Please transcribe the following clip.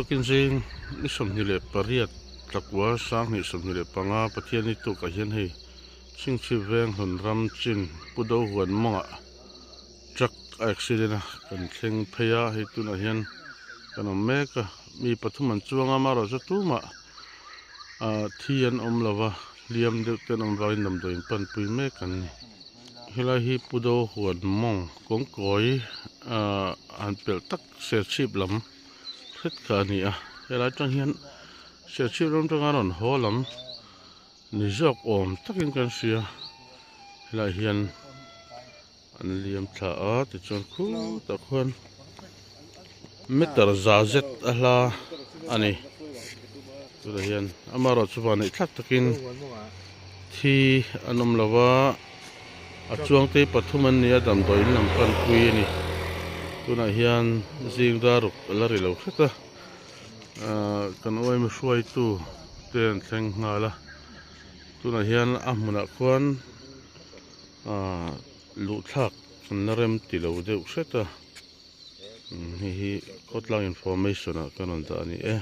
Tukin zing ni 28 tlakua 2025 Pathianni tukah hian hei Chhingchhip veng hlun ram chin Pu Do huan mawngah truck a accident a kan thleng phei a hei tunah hian kan awm mek a mi pathum an chuang a amaherawhchu tumah ah thi an awm lo va hliam deuh te an awm vangin damdawi in panpui mek an ni. Helai hi Pu Do huan mawng kawngkawi ah han pelh tak Serchhip lam hret kha a ni a helai atang hian Serchhip ram atanga rawn haw lam ni zawk awm takin kan hria helaiah hian an liam thla a tichuan khutah khuan meter za zet a hla a ni tunah hian amaherawhchu van neih thlak takin thi an awm lo va a chuang te pathum an ni a damdawi in lam panpui a ni tunah hian zing dar ruk a la ri lo hret a ahh kan uaimi hruaitu te an thleng nghal a tunah hian a hmunah khuan ahh luh thlak an la rem ti lo deuh hret a hei hi khawtlang information ah ka rawn dah a ni e.